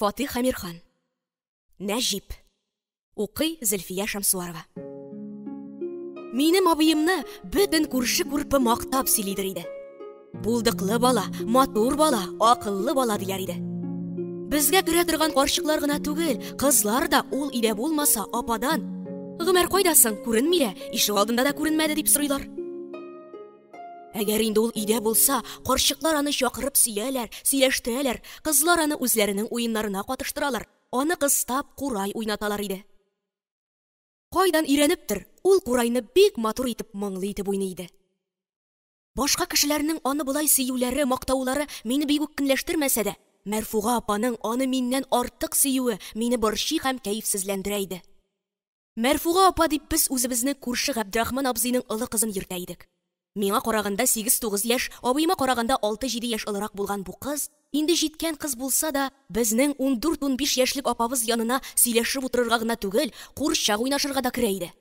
Фатих Әмирхан. Нәҗип. Укый Зөлфия Шамсуарова. Минем абыемны бөтен күрше-күрпе мактап сөйлидер иде. Булдыклы бала, матур бала, акыллы бала диләр иде. Безгә керә торган карчыклар гына түгел, кызлар да ул өйдә булмаса, ападан: "Гомәр кайда соң? Күренми лә, ишек алдында да күренмәде", дип сорыйлар. Әгәр инде ул өйдә булса, карчыклар аны чакырып сөяләр, сөйләштерәләр, кызлар аны үзләренең уеннарына катыштыралар, аны кыстап курай уйнаталар иде. Кайдан өйрәнептер, ул курайны бик матур итеп, моңлы итеп уйный иде. Башка кешеләрнең аны болай сөюләре, мактаулары мине бик үк көнләштермәсә дә, Мәрфуга апаның аны миннән артык сөюе мине борчый һәм кәефсезләндерә иде. Мәрфуга апа дип без үзебезнең күрше Габдрахман абзыйның олы кызын йөртә идек. Миңа караганда сигез-тугыз яшь, абыема караганда алты-җиде яшь олырак булган бу кыз, инде җиткән кыз булса да, безнең ундүрт-унбиш яшьлек апабыз янына сөйләшеп утырырга гына түгел, курчак уйнашырга да керә иде.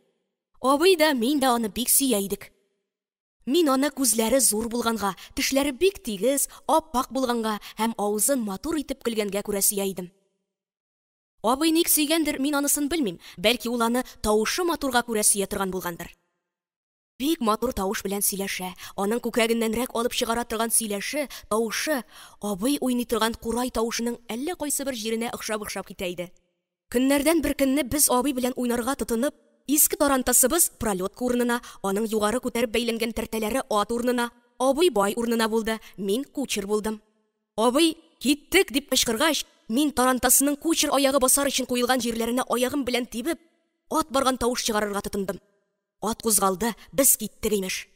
Абый да, мин дә аны бик сөя идек. Мин аны күзләре зур булганга, тешләре бик тигез, ап-ак булганга һәм авызын матур итеп көлгәнгә күрә сөя идем. Абый ник сөйгәндер, мин анысын белмим, бәлки ул аны тавышы матурга күрә сөя торган булгандыр. Бик матур тавыш белән сөйләшә, аның күкрәгеннәнрәк алып чыгара торган сөйләше, тавышы, абый уйный торган курай тавышының әллә кайсы бер җиренә охшап-охшап китә иде. Көннәрдән бер көнне без абый белән уйнарга тотынып, иске тарантасыбыз пролетка урынына, аның югары күтәреп бәйләнгән тәртәләре ат урынына, абый бай урынына булды, мин кучер булдым. Абый, киттек, дип кычкыргач, мин тарантасының кучер аягы басар өчен куелган җирләренә аягым белән тибеп, ат барган тавыш чыгарырга тотындым. Ат кузгалды, без киттек, имеш.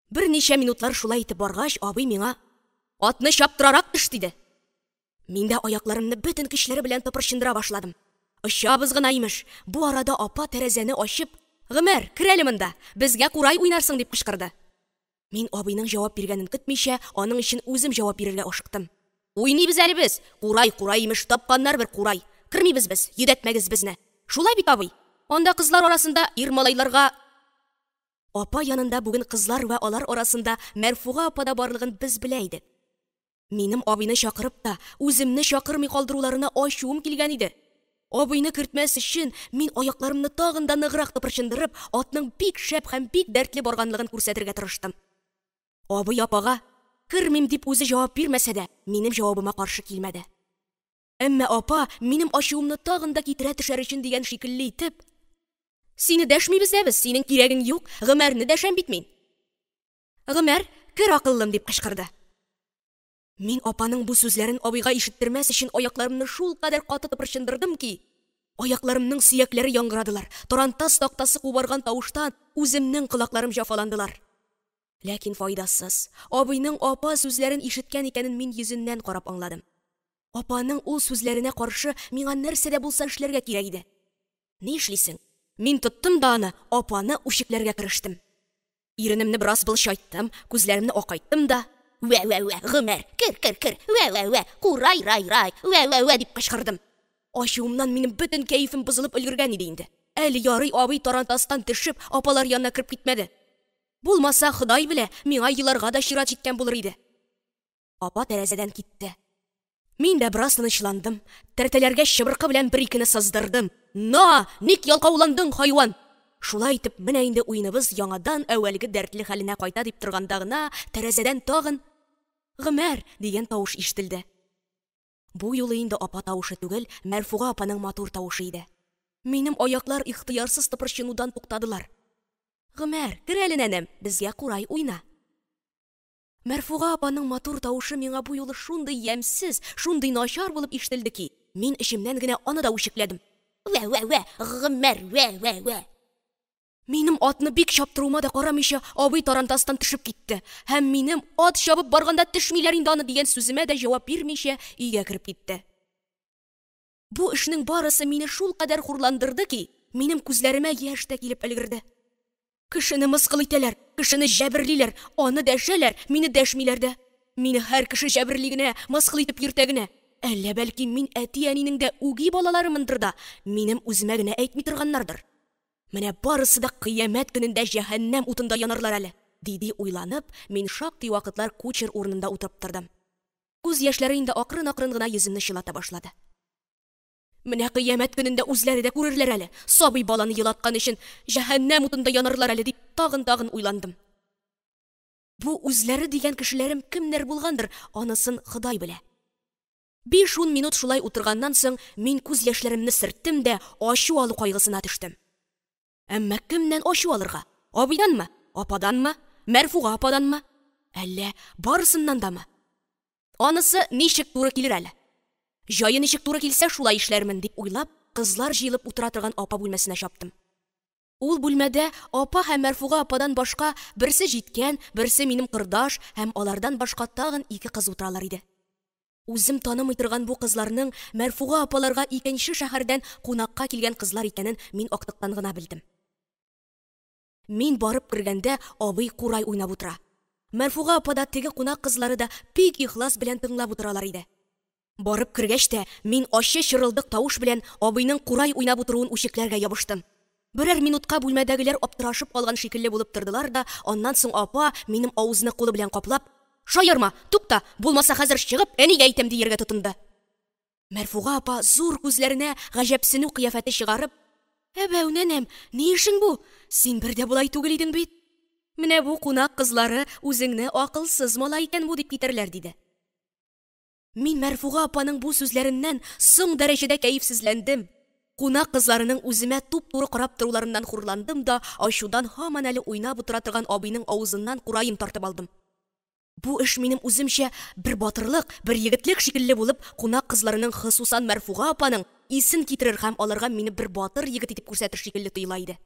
Берничә минутлар шулай итеп баргач, абый миңа: "Атны чаптырарак төш", диде. Мин дә аякларымны бөтен көчләре белән тыпырчындыра башладым. Очабыз гына, имеш. Бу арада апа тәрәзәне ачып: "Гомәр, кер әле монда, безгә курай уйнарсың", дип кычкырды. Мин абыйның җавап биргәнен көтмичә, аның өчен үзем җавап бирергә ашыктым. Уйныйбыз әле без! Курай, курай, имеш, тапканнар бер курай! Кермибез без, йөдәтмәгез безне! Шулай бит, абый? Анда кызлар арасында ир малайларга... Апа янында бүген кызлар вә алар арасында Мәрфуга апа да барлыгын без белә идек. Минем абыйны чакырып та, үземне чакырмый калдыруларына ачуым килгән иде. Абыйны кертмәс өчен, мин аякларымны тагын да ныграк тыпырчындырып, атның бик шәп һәм бик дәртле барганлыгын күрсәтергә тырыштым. Абый апага, кермим дип үзе җавап бирмәсә дә, минем җавабыма каршы килмәде. Әмма апа, минем ачуымны тагын да китерә төшәр өчен дигән шикелле итеп, Сине дәшмибез дә без, синең кирәгең юк, Гомәрне дәшәм бит мин. Гомәр, кер, акыллым, дип кычкырды. Мин апаның бу сүзләрен абыйга ишеттермәс өчен аякларымны шулкадәр каты тыпырчындырдым ки, аякларымның сөякләре яңгырадылар, тарантас тактасы кубарган тавыштан үземнең колакларым җафаландылар. Ләкин файдасыз. Абыйның апа сүзләрен ишеткән икәнен мин йөзеннән карап аңладым. Апаның ул сүзләренә каршы миңа нәрсә дә булса эшләргә кирәк иде. Ни эшлисең? Мин тоттым да аны, апаны үчекләргә керештем. Иренемне бераз былчайттым, күзләремне акайттым да, Вә-вә-вә, Гомәр, кер, кер, кер, вә-вә-вә, курай-рай-рай, вә-вә-вә, дип кычкырдым. Ачуымнан минем бөтен кәефем бозылып өлгергән иде инде. Әле ярый абый тарантастан төшеп, апалар янына кереп китмәде. Булмаса, Ходай белә, миңа еларга да чират җиткән булыр иде. Апа тәрәзәдән китте. Мин дә бераз тынычландым. Тәртәләргә чыбыркы белән бер-икене сыздырдым. На, ник ялкауландың, хайван? Шулай итеп, менә инде уеныбыз яңадан әүвәлге дәртле хәленә кайта дип торганда гына, тәрәзәдән тагын Гомәр! дигән тавыш ишетелде. Бу юлы инде апа тавышы түгел, Мәрфуга апаның матур тавышы иде. Минем аяклар ихтыярсыз тыпырчынудан туктадылар. Гомәр, кер әле, нәнәм, безгә курай уйна. Мәрфуга апаның матур тавышы миңа бу юлы шундый ямьсез, шундый начар булып ишетелде ки, мин эчемнән генә аны да үчекләдем. Вә-вә-вә, Гомәр, вә-вә-вә! Минем атны бик чаптыруыма да карамыйча, абый тарантастан төшеп китте һәм минем, ат чабып барганда төшмиләр инде аны, дигән сүземә дә җавап бирмичә, өйгә кереп китте. Бу эшнең барысы мине шулкадәр хурландырды ки, минем күзләремә яшь тә килеп өлгерде. Кешене мыскыл итәләр, кешене җәберлиләр, аны дәшәләр, мине дәшмиләр дә. Мине һәр кеше җәберли генә, мыскыл итеп йөртә генә. Әллә бәлки мин әти-әнинең дә үги балаларымындыр да, минем үземә генә әйтми торганнардыр. Менә барысы да кыямәт көнендә җәһәннәм утында янарлар әле, ди-ди уйланып, мин шактый вакытлар кучер урынында утырып тордым. Күз яшьләре инде акрын-акрын гына йөземне чылата башлады. Менә кыямәт көнендә үзләре дә күрерләр әле, сабый баланы елаткан өчен җәһәннәм утында янарлар әле, дип тагын-тагын уйландым. Бу үзләре дигән кешеләрем кемнәр булгандыр, анысын Ходай белә. Биш-ун минут шулай утырганнан соң, мин күз яшьләремне сөрттем дә ачу алу кайгысына төштем. Әмма кемнән ачу алырга? Абыйданмы? Ападанмы? Мәрфуга ападанмы? Әллә барысыннан дамы? Анысы ничек туры килер әле? Җае ничек туры килсә, шулай эшләрмен, дип уйлап, кызлар җыелып утыра торган апа бүлмәсенә чаптым. Ул бүлмәдә апа һәм Мәрфуга ападан башка берсе җиткән, берсе минем кордаш һәм алардан башка тагын ике кыз утыралар иде. Үзем танымый торган бу кызларның Мәрфуга апаларга икенче шәһәрдән кунакка килгән кызлар икәнен мин актыктан гына белдем. Мин барып кергәндә, абый курай уйнап утыра. Мәрфуга апа да, теге кунак кызлары да бик ихлас белән тыңлап утыралар иде. Барып кергәч тә, мин ачы чырылдык тавыш белән абыйның курай уйнап утыруын үчекләргә ябыштым. Берәр минутка бүлмәдәгеләр аптырашып калган шикелле булып тордылар да, аннан соң апа, минем авызны кулы белән каплап, Шаярма, тукта, булмаса хәзер чыгып, әнигә әйтәм, дияргә тотынды. Мәрфуга апа зур күзләренә гаҗәпсенү кыяфәте чыгарып, Әбәү, нәнәм, ни эшең бу? Син бер дә болай түгел идең бит. Менә бу кунак кызлары үзеңне акылсыз малай икән бу дип китәрләр, диде. Мин Мәрфуга апаның бу сүзләреннән соң дәрәҗәдә кәефсезләндем. Кунак кызларының үземә туп-туры карап торуларыннан хурландым да, ачудан һаман әле уйнап утыра торган абыйның авызыннан кураен тартып алдым. Бу эш минем үземчә бер батырлык, бер егетлек шикелле булып, кунак кызларының, хосусан Мәрфуга апаның, исен китерер һәм аларга мине бер батыр егет итеп күрсәтер шикелле тоела иде.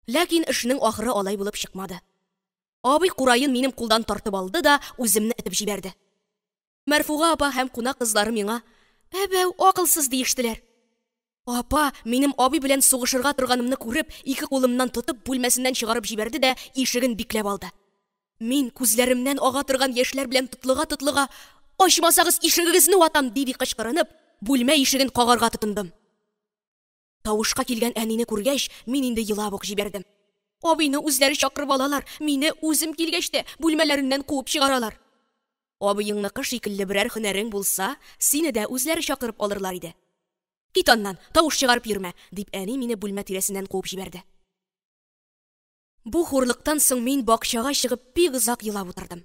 Ләкин эшнең ахыры алай булып чыкмады. Абый кураен минем кулдан тартып алды да үземне этеп җибәрде. Мәрфуга апа һәм кунак кызлары миңа, Әбәү, акылсыз, диештеләр. Апа, минем абый белән сугышырга торганымны күреп, ике кулымнан тотып, бүлмәсеннән чыгарып җибәрде дә ишеген бикләп алды. Мин, күзләремнән ага торган яшьләр белән тотлыга-тотлыга, Ачмасагыз, ишегегезне ватам, ди-ди кычкырынып, бүлмә ишеген кагарга тотындым. Тавышка килгән әнине күргәч, мин инде елап ук җибәрдем. Абыйны үзләре чакырып алалар, мине, үзем килгәч тә, бүлмәләреннән куып чыгаралар. Абыеңныкы шикелле берәр һөнәрең булса, сине дә үзләре чакырып алырлар иде. Кит аннан, тавыш чыгарып йөрмә, дип әни мине бүлмә тирәсеннән куып җибәрде. Бу хурлыктан соң мин бакчага чыгып бик озак елап утырдым.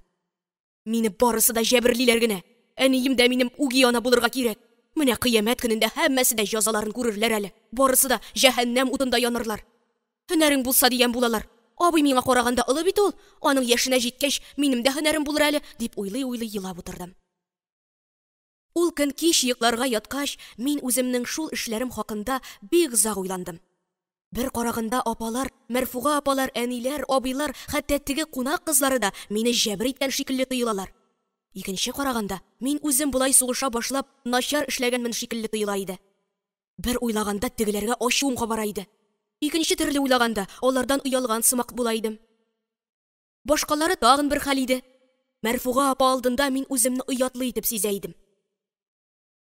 Мине барысы да җәберлиләр генә. Әнием дә минем үги ана булырга кирәк. Менә кыямәт көнендә һәммәсе дә җәзаларын күрерләр әле. Барысы да җәһәннәм утында янырлар. Һөнәрең булса дигән булалар. Абый миңа караганда олы бит ул. Аның яшенә җиткәч, минем дә һөнәрем булыр әле, дип уйлый-уйлый елап утырдым. Ул көн кич йокларга яткач, мин үземнең шул эшләрем хакында бик озак уйландым. Бер караганда апалар, Мәрфуга апалар, әниләр, абыйлар, хәтта теге кунак кызлары да мине җәбер иткән шикелле тоелалар. Икенче караганда, мин үзем болай сугыша башлап, начар эшләгәнмен шикелле тоела иде. Бер уйлаганда тегеләргә ачуым кабара иде. Икенче төрле уйлаганда, алардан оялган сымак була идем. Башкалары тагын бер хәл иде. Мәрфуга апа алдында мин үземне оятлы итеп сизә идем.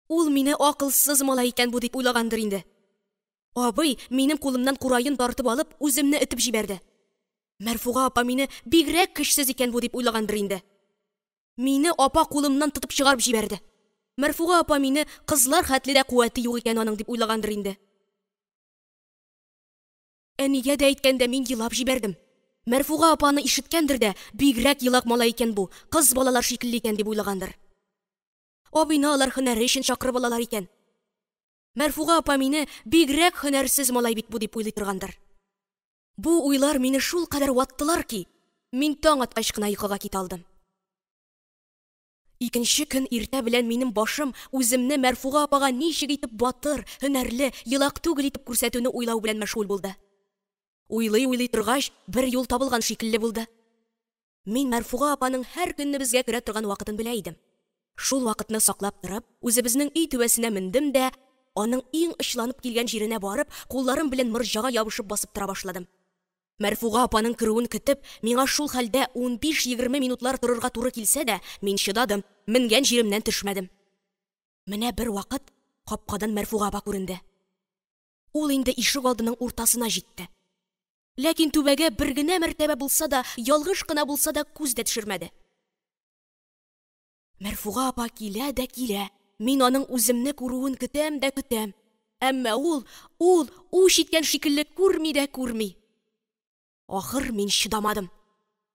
Ул мине акылсыз малай икән бу дип уйлагандыр инде. Абый, минем кулымнан кураен тартып алып, үземне этеп җибәрде. Мәрфуга апа мине бигрәк көчсез икән бу дип уйлагандыр инде. Мине апа кулымнан тотып чыгарып җибәрде. Мәрфуга апа мине кызлар хәтле дә куәте юк икән аның дип уйлагандыр инде. Әнигә дә әйткәндә мин елап җибәрдем. Мәрфуга апа аны ишеткәндер дә, бигрәк елак малай икән бу, кыз балалар шикелле икән дип уйлагандыр. Абыйны алар һөнәре өчен чакырып алалар икән. Мәрфуга апа мине бигрәк һөнәрсез малай бит бу дип уйлый торгандыр. Бу уйлар мине шулкадәр ваттылар ки, мин таң аткач кына йокыга китә алдым. Икенче көн иртә белән минем башым үземне Мәрфуга апага ничек итеп батыр, һөнәрле, елак түгел итеп күрсәтүне уйлау белән мәшгуль булды. Уйлый-уйлый торгач, бер юл табылган шикелле булды. Мин Мәрфуга апаның һәр көнне безгә керә торган вакытын белә идем. Шул вакытны саклап торып, үзебезнең өй түбәсенә мендем дә, аның иң очланып килгән җиренә барып, кулларым белән морҗага ябышып басып тора башладым. Мәрфуга апаның керүен көтеп, миңа шул хәлдә 15-20 минутлар торырга туры килсә дә, мин чыдадым, менгән җиремнән төшмәдем. Менә бер вакыт капкадан Мәрфуга апа күренде. Ул инде ишек алдының уртасына җитте. Ләкин түбәгә бер генә мәртәбә булса да, ялгыш кына булса да күз дә төшермәде. Мәрфуга апа килә дә килә. Мин аның үземне күрүен көтәм дә көтәм. Әмма ул, ул үч иткән шикелле күрми дә күрми. Ахыр мин чыдамадым.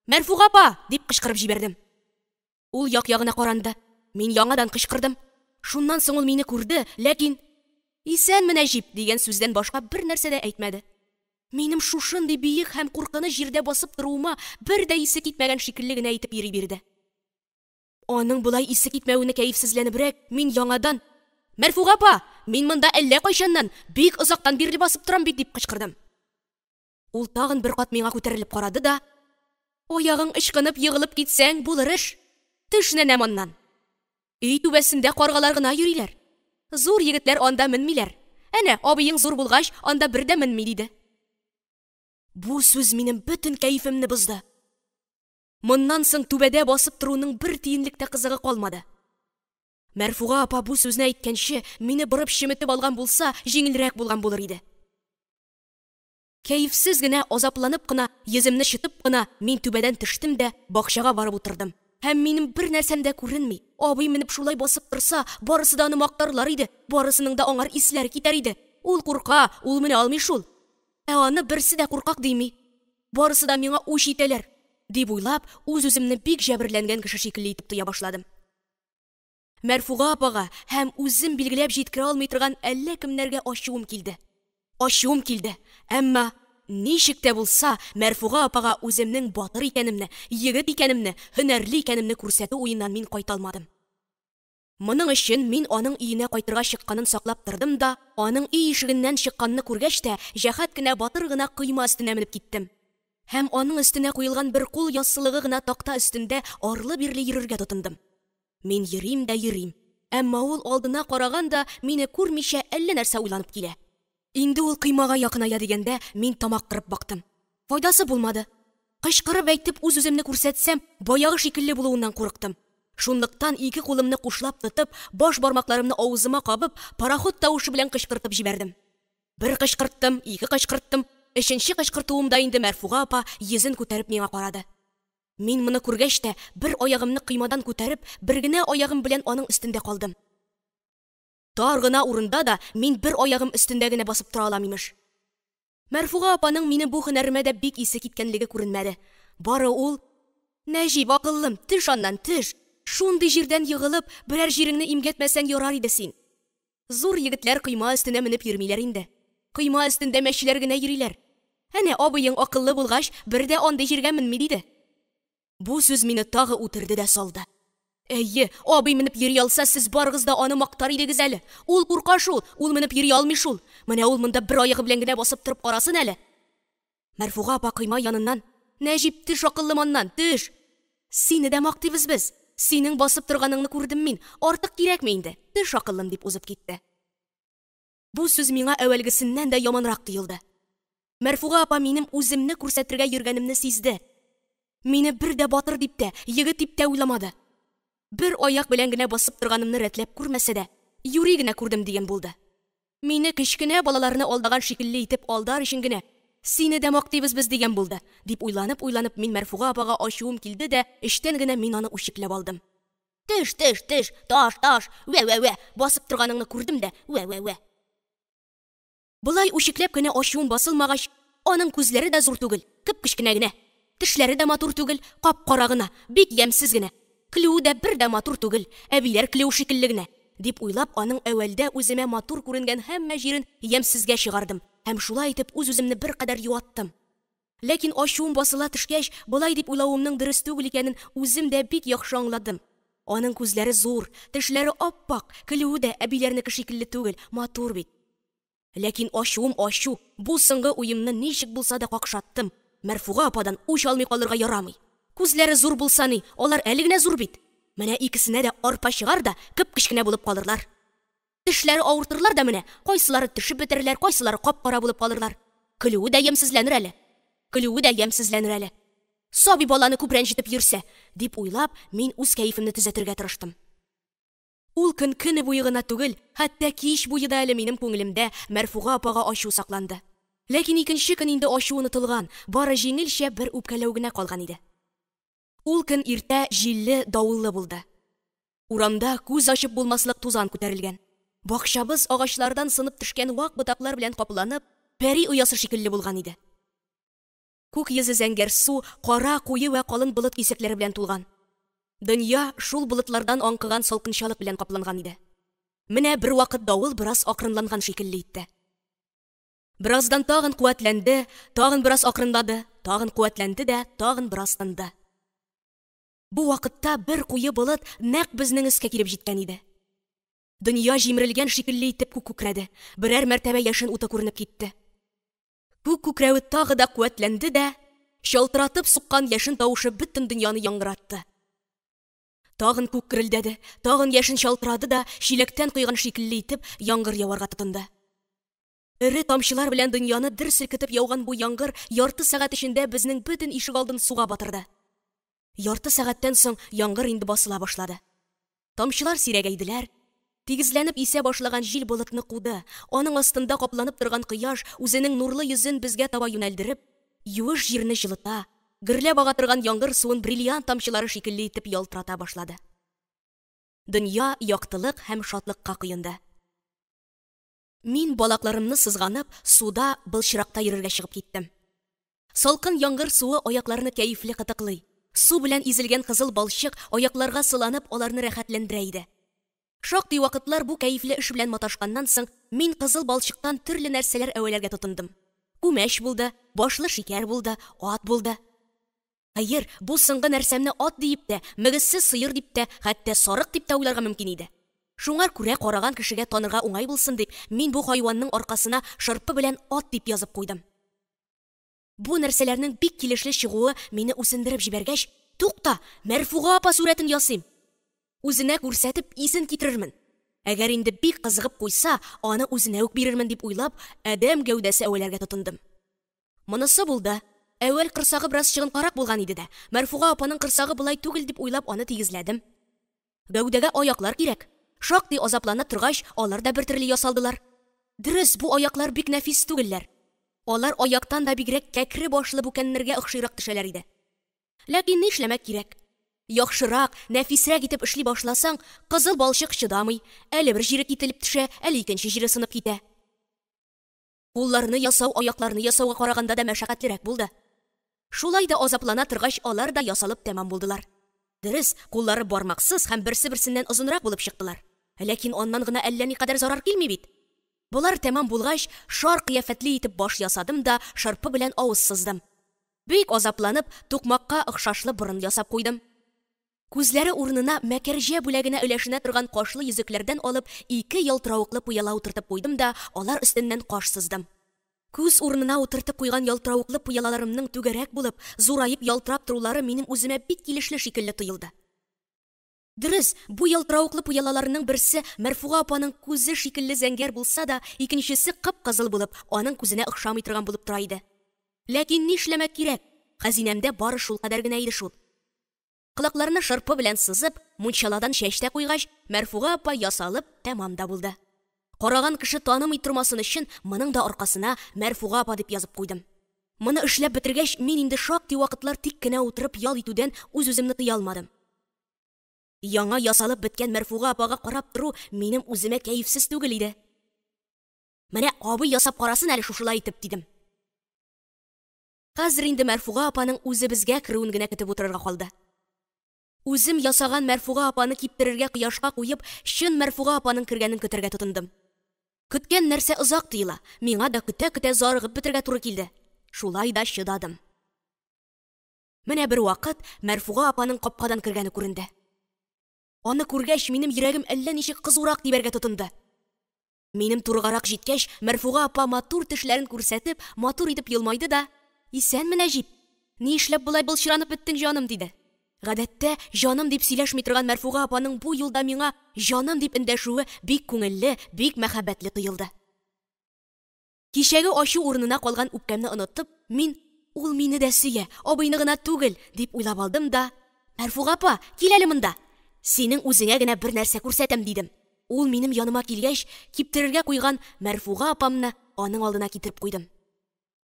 «Мәрфуга апа!» дип кычкырып җибәрдем. Ул як-ягына каранды. Мин яңадан кычкырдым. Шуннан соң ул мине күрде, ләкин «Исәнме, Нәҗип!» дигән сүздән башка бер нәрсә дә әйтмәде. Минем шушындый биек һәм куркыныч җирдә басып торуыма бер дә исе китмәгән шикелле генә итеп йөри бирде. Аның болай исе китмәвенә кәефсезләнебрәк, мин яңадан: «Мәрфуга апа, мин монда әллә кайчаннан, бик озактан бирле басып торам бит!» – дип кычкырдым. Ул тагын бер кат миңа күтәрелеп карады да: «Аягың ычкынып егылып китсәң, булыр эш. Төш, нәнәм, аннан. Өй түбәсендә каргалар гына йөриләр. Зур егетләр анда менмиләр. Әнә, абыең зур булгач, анда бер дә менми», – диде. Бу сүз минем бөтен кәефемне бозды. Моннан соң түбәдә басып торуның бер тиенлек тә кызыгы калмады. Мәрфуга апа бу сүзне әйткәнче, мине борып чеметеп алган булса, җиңелрәк булган булыр иде. Кәефсез генә, азапланып кына, йөземне чытып кына, мин түбәдән төштем дә бакчага барып утырдым. Һәм минем бер нәрсәм дә күренми. Абый менеп шулай басып торса, барысы да аны мактарлар иде, барысының да аңар исләре китәр иде. Ул курка, ул менә алмый шул. Ә аны берсе дә куркак дими. Барысы да миңа үч итәләр, дип уйлап, үз-үземне бик җәберләнгән кеше шикелле итеп тоя башладым. Мәрфуга апага һәм үзем билгеләп җиткерә алмый торган әллә кемнәргә ачуым килде. Ачуым килде, әмма ничек тә булса Мәрфуга апага үземнең батыр икәнемне, егет икәнемне, һөнәрле икәнемне күрсәтү уеннан мин кайта алмадым. Моның өчен мин аның өенә кайтырга чыкканын саклап тордым да, аның өй ишегеннән чыкканны күргәч тә, җәһәт кенә, батыр гына койма өстенә менеп киттем. Һәм аның өстенә куелган бер кул яссылыгы гына такта өстендә арлы-бирле йөрергә тотындым. Мин йөрим дә йөрим. Әмма ул алдына караган да, мине күрмичә, әллә нәрсә уйланып килә. Инде ул коймага якыная дигәндә, мин тамак кырып бактым. Файдасы булмады. Кычкырып әйтеп үз-үземне күрсәтсәм, баягы шикелле булуыннан курыктым. Шунлыктан ике кулымны кушлап тотып, баш бармакларымны авызыма кабып, пароход тавышы белән кычкыртып җибәрдем. Бер кычкырттым, ике кычкырттым. Өченче кычкыртуымда инде Мәрфуга апа йөзен күтәреп миңа карады. Мин моны күргәч тә, бер аягымны коймадан күтәреп, бер генә аягым белән аның өстендә калдым. Тар гына урында да мин бер аягым өстендә генә басып тора алам, имеш. Мәрфуга апаның минем бу һөнәремә дә бик исе киткәнлеге күренмәде. Бары ул: «Нәҗип, акыллым, төш аннан, төш! Шундый җирдән егылып, берәр җиреңне имгәтмәсәң ярар иде син. Зур егетләр койма өстенә менеп йөрмиләр инде. Койма өстендә мәчеләр генә йөриләр. Әнә абыең акыллы булгач, бер дә андый җиргә менми», – диде. Бу сүз мине тагы үтерде дә салды. Әйе, абый менеп йөри алса, сез барыгыз да аны мактар идегез әле. Ул курка шул, ул менеп йөри алмый шул. Менә ул монда бер аягы белән генә басып торып карасын әле. Мәрфуга апа койма яныннан: «Нәҗип, төш, акыллым, аннан, төш! Сине дә мактыйбыз без. Синең басып торганыңны күрдем мин. Артык кирәкми инде. Төш, акыллым», – дип узып китте. Бу сүз миңа әүвәлгесеннән дә яманрак тоелды. Мәрфуга апа минем үземне күрсәтергә йөргәнемне сизде. Мине бер дә батыр дип тә, егет дип тә уйламады. Бер аяк белән генә басып торганымны рәтләп күрмәсә дә, юри генә күрдем дигән булды. Мине кечкенә балаларны алдаган шикелле итеп алдар өчен генә: «Сине дә мактыйбыз без», – дигән булды. Дип уйланып-уйланып, мин Мәрфуга апага ачуым килде дә, эчтән генә мин аны үчекләп алдым. Төш, төш, төш, таш, таш, вә-вә-вә, басып торганыңны күрдем дә, вә-вә-вә. Болай үчекләп кенә ачуым басылмагач, аның күзләре дә зур түгел, кеп-кечкенә генә. Тешләре дә матур түгел, кап-кара гына, бик ямьсез генә. Көлүе дә бер дә матур түгел, әбиләр көлүе шикелле генә. Дип уйлап, аның әүвәлдә үземә матур күренгән һәммә җирен ямьсезгә чыгардым һәм шулай итеп үз-үземне беркадәр юаттым. Ләкин ачуым басыла төшкәч, болай дип уйлавымның дөрес түгел икәнен үзем дә бик яхшы аңладым. Аның күзләре зур, тешләре ап-ак, көлүе дә әбиләрнеке шикелле түгел, матур бит. Ләкин ачуым ачу, бу соңгы уемны ничек булса да какшаттым. Мәрфуга ападан үч алмый калырга ярамый. Күзләре зур булса ни, алар әле генә зур бит. Менә икесенә дә арпа чыгар да, кеп-кечкенә булып калырлар. Тешләре авыртырлар да менә, кайсылары төшеп бетерерләр, кайсылары кап-кара булып калырлар. Көлүе дә ямьсезләнер әле. Көлүе дә ямьсезләнер әле. Сабый баланы күп рәнҗетеп йөрсә, дип уйлап, мин үз кәефемне төзәтергә тырыштым. Ул көн көне буе гына түгел, хәтта кич буе да әле минем күңелемдә Мәрфуга апага ачу сакланды. Ләкин икенче көн инде ачу онытылган, бары җиңелчә бер үпкәләү генә калган иде. Ул көн иртә җилле, давыллы булды. Урамда күз ачып булмаслык тузан күтәрелгән. Бакчабыз агачлардан сынып төшкән вак ботаклар белән капланып, пәри оясы шикелле булган иде. Күк йөзе зәңгәрсу, кара, куе вә калын болыт кисәкләре белән тулган. Дөнья шул болытлардан аңкыган салкынчалык белән капланган иде. Менә бервакыт давыл бераз акрынланган шикелле итте. Бераздан тагын куәтләнде, тагын бераз акрынлады, тагын куәтләнде дә, тагын бераз тынды. Бу вакытта бер куе болыт нәкъ безнең өскә килеп җиткән иде. Дөнья җимерелгән шикелле итеп күк күкрәде, берәр мәртәбә яшен уты күренеп китте. Күк күкрәве тагы да куәтләнде дә, чалтыратып суккан яшен тавышы бөтен дөньяны яңгыратты. Тагын күк гөрелдәде, тагын яшен чалтырады да, чиләктән койган шикелле итеп, яңгыр яварга тотынды. Эре тамчылар белән дөньяны дер селкетеп яуган бу яңгыр ярты сәгать эчендә безнең бөтен ишегалдын суга батырды. Ярты сәгатьтән соң яңгыр инде басыла башлады. Тамчылар сирәгәйделәр. Тигезләнеп исә башлаган җил болытны куды. Аның астында капланып торган кояш үзенең нурлы йөзен безгә таба юнәлдереп, юеш җирне җылыта, гөрләп ага торган яңгыр суын бриллиант тамчылары шикелле итеп ялтырата башлады. Дөнья яктылык һәм шатлыкка коенды. Мин балакларымны сызганып, суда былчыракта йөрергә чыгып киттем. Салкын яңгыр суы аякларны кәефле кытыклый. Су белән изелгән кызыл балчык аякларга сыланып, аларны рәхәтләндерә иде. Шактый вакытлар бу кәефле эш белән маташканнан соң, мин кызыл балчыктан төрле нәрсәләр әвәләргә тотындым. Күмәч булды, башлы шикәр булды, ат булды. Хәер, бу соңгы нәрсәмне ат диеп тә, мөгезсез сыер дип тә, хәтта сарык дип тә уйларга мөмкин иде. Шуңар күрә караган кешегә танырга уңай булсын дип, мин бу хайванның аркасына шырпы белән ат дип язып куйдым. Бу нәрсәләрнең бик килешле чыгуы мине үсендереп җибәргәч, тукта, Мәрфуга апа сурәтен ясыйм. Үзенә күрсәтеп, исен китерермен. Әгәр инде бик кызыгып куйса, аны үзенә үк бирермен дип уйлап, адәм гәүдәсе әвәләргә тотындым. Монысы булды. Әүвәл корсагы бераз чыгынкарак булган иде дә, Мәрфуга апаның корсагы болай түгел дип уйлап, аны тигезләдем. Гәүдәгә аяклар кирәк. Шактый азаплана торгач, алар да бертөрле ясалдылар. Дөрес, бу аяклар бик нәфис түгелләр. Алар аяктан да бигрәк кәкре башлы бүкәннәргә охшыйрак төшәләр иде. Ләкин нишләмәк кирәк? Яхшырак, нәфисрәк итеп эшли башласаң, кызыл балчык чыдамый, әле бер җире кителеп төшә, әле икенче җире сынып китә. Кулларны ясау аякларны ясауга караганда да мәшәкатьлерәк булды. Шулай да азаплана торгач, алар да ясалып тәмам булдылар. Дөрес, куллары бармаксыз һәм берсе-берсеннән озынрак булып чыктылар. Ләкин аннан гына әллә никадәр зарар килми бит. Болар тәмам булгач, шар кыяфәтле итеп баш ясадым да шырпы белән авыз сыздым. Бик азапланып, тукмакка охшашлы борын ясап куйдым. Күзләре урынына мәкәрҗә бүләгенә өләшенә торган кашлы йөзекләрдән алып, ике ялтыравыклы пыяла утыртып куйдым да, алар өстеннән каш сыздым. Күз урынына утыртып куйган ялтыравыклы пыялаларымның түгәрәк булып, зураеп ялтырап торулары минем үземә бик килешле шикелле тоелды. Дөрес, бу ялтыравыклы пыялаларның берсе Мәрфуга апаның күзе шикелле зәңгәр булса да, икенчесе кып-кызыл булып, аның күзенә охшамый торган булып тора иде. Ләкин нишләмәк кирәк, хәзинәмдә бары шулкадәр генә иде шул. Колакларны шырпы белән сызып, мунчаладан чәч тә куйгач, Мәрфуга апа ясалып тәмам да булды. Караган кеше танымый тормасын өчен, моның да аркасына Мәрфуга апа дип язып куйдым. Моны эшләп бетергәч, мин инде шактый вакытлар тик кенә утырып ял итүдән үз-үземне тыя алмадым. Яңа ясалып беткән Мәрфуга апага карап тору минем үземә кәефсез түгел иде. Менә абый ясап карасын әле шушылай итеп, дидем. Хәзер инде Мәрфуга апаның үзебезгә керүен генә көтеп утырырга калды. Үзем ясаган Мәрфуга апаны киптерергә кояшка куеп, чын Мәрфуга апаның кергәнен көтәргә тотындым. Көткән нәрсә озак тоела, миңа да көтә-көтә зарыгып бетергә туры килде. Шулай да чыдадым. Менә бер вакыт Мәрфуга апаның капкадан кергәне күренде. Аны күргәч, минем йөрәгем әллә ничек кызурак тибәргә тотынды. Минем турыгарак җиткәч, Мәрфуга апа матур тешләрен күрсәтеп, матур итеп елмайды да: "Исәнме, Нәҗип? Ни эшләп болай былчыранып беттең, җаным?" диде. Гадәттә, җаным дип сөйләшми торган Мәрфуга апаның бу юлда миңа җаным дип эндәшүе бик күңелле, бик мәхәббәтле тоелды. Кичәге ачу урынына калган үпкәмне онытып, мин: "Ул мине дә сөя, абыйны гына түгел", дип уйлап алдым да: "Мәрфуга апа, кил әле монда. Синең үзеңә генә бер нәрсә күрсәтәм", дидем. Ул минем яныма килгәч, киптерергә куйган Мәрфуга апамны аның алдына китереп куйдым.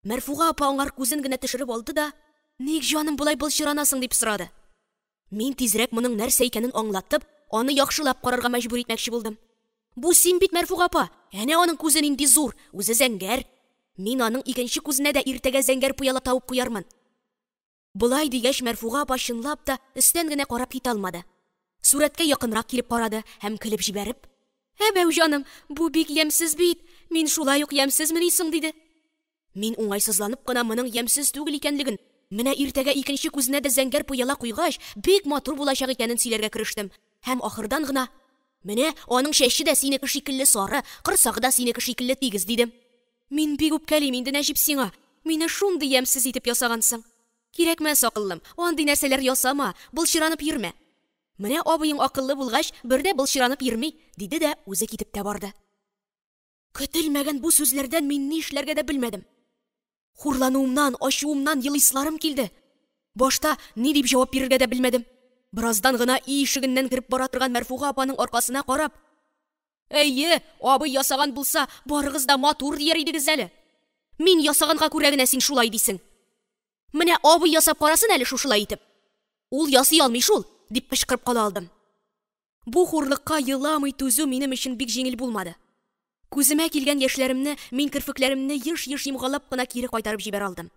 Мәрфуга апа аңар күзен генә төшереп алды да: "Ник, җаным, болай былчыранасың?" дип сорады. Мин тизрәк моның нәрсә икәнен аңлатып, аны яхшылап карарга мәҗбүр итмәкче булдым. Бу син бит, Мәрфуга апа! Әнә аның күзе нинди зур, үзе зәңгәр. Мин аның икенче күзенә дә иртәгә зәңгәр пыяла табып куярмын. Болай дигәч, Мәрфуга апа чынлап та өстән генә карап китә алмады. Сурәткә якынрак килеп карады һәм көлеп җибәреп: "Әбәү җаным, бу бик ямьсез бит. Мин шулай ук ямьсезмени соң?" диде. Мин уңайсызланып кына моның ямьсез түгел икәнлеген, менә иртәгә икенче күзенә дә зәңгәр пыяла куйгач, бик матур булачак икәнен сөйләргә керештем. Һәм ахырдан гына: "Менә аның чәче дә синеке шикелле сары, корсагы да синеке шикелле тигез", дидем. Мин бик үпкәлим инде, Нәҗип, сиңа. Мине шундый ямьсез итеп ясагансың. Кирәкмәс, акыллым, андый нәрсәләр ясама, былчыранып йөрмә. Менә абыең акыллы булгач, бер дә былчыранып йөрми, диде дә үзе китеп тә барды. Көтелмәгән бу сүзләрдән мин ни эшләргә дә белмәдем. Хурлануымнан, ачуымнан елыйсыларым килде. Башта ни дип җавап бирергә дә белмәдем. Бераздан гына өй ишегеннән кереп бара торган Мәрфуга апаның аркасына карап: "Әйе, абый ясаган булса, барыгыз да матур дияр идегез әле. Мин ясаганга күрә генә син шулай дисең. Менә абый ясап карасын әле шушылай итеп. Ул ясый алмый шул", дип кычкырып кала алдым. Бу хурлыкка еламый түзү минем өчен бик җиңел булмады. Күземә килгән яшьләремне мин керфекләремне еш-еш йомгалап кына кире кайтарып җибәрә алдым.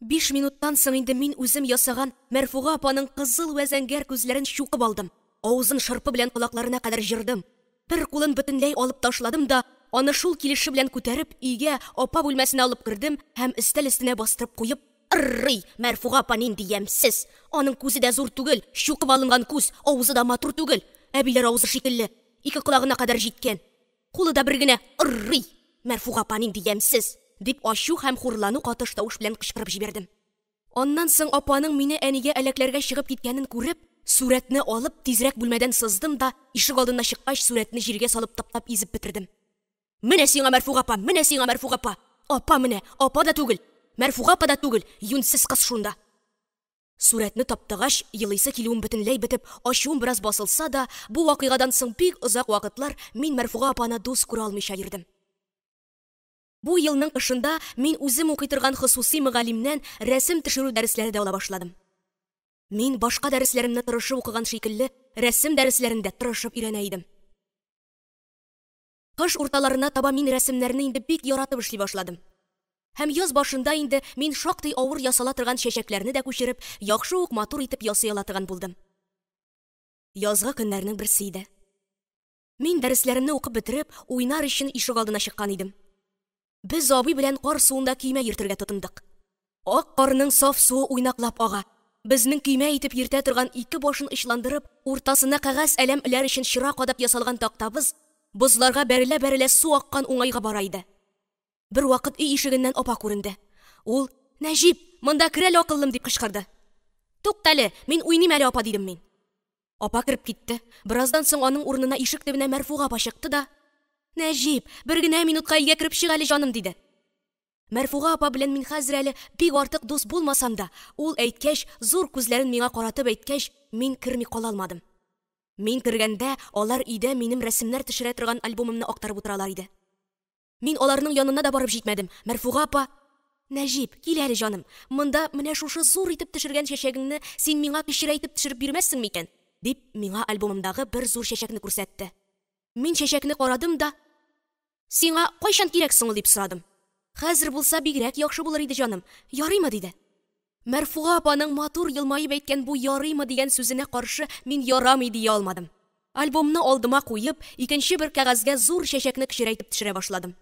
5 минуттан соң инде мин үзем ясаган Мәрфуга апаның кызыл вә зәңгәр күзләрен чукып алдым. Авызын шырпы белән колакларына кадәр җырдым. Бер кулын бөтенләй алып ташладым да, аны шул килеше белән күтәреп, өйгә, апа бүлмәсенә алып кердем һәм өстәл өстенә бастырып куеп: "Ыррый, Мәрфуга апа нинди ямьсез! Аның күзе дә зур түгел, чукып алынган күз, авызы да матур түгел, әбиләр авызы шикелле, ике колагына кадәр җиткән. Кулы да бер генә, ыррый! Мәрфуга апа нинди ямьсез!" дип ачу һәм хурлану катыш тавыш белән кычкырып җибәрдем. Аннан соң апаның мине әнигә әләкләргә чыгып киткәнен күреп, сурәтне алып, тизрәк бүлмәдән сыздым да, ишек алдына чыккач, сурәтне җиргә салып таптап изеп бетердем. Менә сиңа Мәрфуга апа, менә сиңа Мәрфуга апа! Апа менә, апа да түгел, Мәрфуга апа да түгел, юньсез кыз шунда. Сурәтне таптагач, елыйсы килүем бөтенләй бетеп, ачуым бераз басылса да, бу вакыйгадан соң бик озак вакытлар мин Мәрфуга апаны дус күрә алмыйча йөрдем. Бу елның кышында мин үзем укый торган хосусый мөгаллимнән рәсем төшерү дәресләре дә ала башладым. Мин башка дәресләремне тырышып укыган шикелле, рәсем дәресләрен дә тырышып өйрәнә идем. Кыш урталарына таба мин рәсемнәрне инде бик яратып эшли башладым. Һәм яз башында инде мин шактый авыр ясала торган чәчәкләрне дә күчереп, яхшы ук матур итеп ясый ала торган булдым. Язгы көннәрнең берсе иде. Мин дәресләремне укып бетереп, уйнар өчен ишегалдына чыккан идем. Без абый белән кар суында көймә йөртергә тотындык. Ак карның саф суы уйнаклап ага. Безнең көймә итеп йөртә торган ике башын очландырып, уртасына кәгазь әләм эләр өчен чыра кадап ясалган тактабыз бозларга бәрелә-бәрелә су аккан уңайга бара иде. Бервакыт өй ишегеннән апа күренде. Ул: "Нәҗип, монда кер әле, акыллым!" дип кычкырды. "Туктале, мин уйныйм әле, апа", дидем мин. Апа кереп китте. Бераздан соң аның урынына ишек төбенә Мәрфуга апа чыкты да: "Нәҗип, бер генә минутка өйгә кереп чык әле, җаным", диде. Мәрфуга апа белән мин хәзер әле бик артык дус булмасам да, ул әйткәч, зур күзләрен миңа каратып әйткәч, мин керми кала алмадым. Мин кергәндә, алар өйдә минем рәсемнәр төшерә торган альбомымны актарып утыралар иде. Мин аларның янына да барып җитмәдем. Мәрфуга апа: "Нәҗип, кил әле, җаным. Монда менә шушы зур итеп төшергән чәчәгеңне син миңа кечерәйтеп төшереп бирмәссең микән?" дип, миңа альбомымдагы бер зур чәчәкне күрсәтте. Мин чәчәкне карадым да: "Сиңа кайчан кирәк соң ул?" дип сорадым. "Хәзер булса бигрәк яхшы булыр иде, җаным. Ярыймы?" диде. Мәрфуга апаның матур елмаеп әйткән бу ярыймы дигән сүзенә каршы мин ярамый дия алмадым. Альбомны алдыма куеп, икенче бер кәгазьгә зур чәчәкне кечерәйтеп төшерә башладым.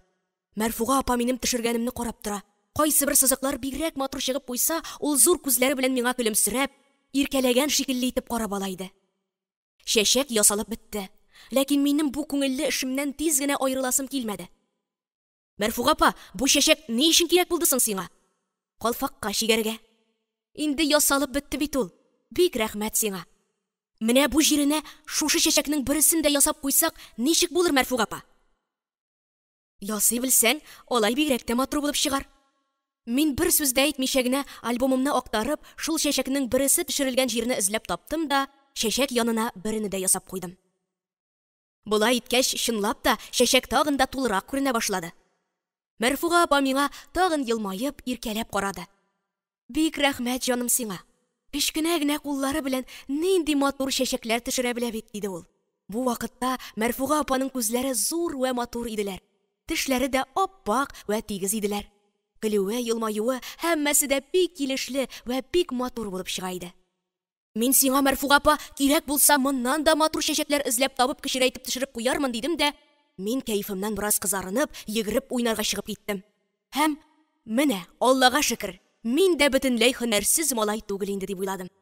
Мәрфуга апа минем төшергәнемне карап тора. Кайсы бер сызыклар бигрәк матур чыгып куйса, ул зур күзләре белән миңа көлемсерәп, иркәләгән шикелле итеп карап ала иде. Чәчәк ясалып бетте. Ләкин минем бу күңелле эшемнән тиз генә аерыласым килмәде. Мәрфуга апа, бу чәчәк ни өчен кирәк булды соң сиңа? Калфакка чигәргә. Инде ясалып бетте бит ул. Бик рәхмәт сиңа. Менә бу җиренә шушы чәчәкнең берсен дә ясап куйсак, ничек булыр, Мәрфуга апа? Ясый белсәң, алай бигрәк тә матур булып чыгар. Мин бер сүз дә әйтмичә генә альбомымны актарып, шул чәчәкнең берсе төшерелгән җирне эзләп таптым да, чәчәк янына берене дә ясап куйдым. Болай иткәч, чынлап та, чәчәк тагын да тулырак күренә башлады. Мәрфуга апа миңа тагын елмаеп, иркәләп карады. Бик рәхмәт, җаным, сиңа. Кечкенә генә куллары белән нинди матур чәчәкләр төшерә белә бит, диде ул. Бу вакытта Мәрфуга апаның күзләре зур вә матур иделәр. Тешләре дә ап-ак вә тигез иделәр. Көлүе, елмаюы һәммәсе дә бик килешле вә бик матур булып чыга иде. Мин сиңа, Мәрфуга апа, кирәк булса, моннан да матур чәчәкләр эзләп табып, кечерәйтеп төшереп куярмын, дидем дә, мин кәефемнән бераз кызарынып, йөгереп уйнарга чыгып киттем. Һәм, менә, Аллага шөкер, мин дә бөтенләй һөнәрсез малай түгел инде дип уйладым.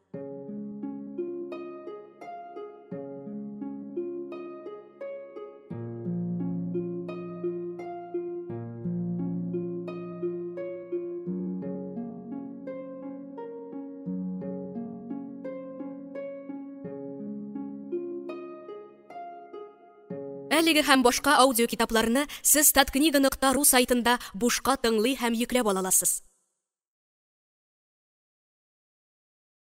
Әлеге һәм башка аудиокитапларны сез таткнига.ру сайтында бушка тыңлый һәм йөкләп ала аласыз.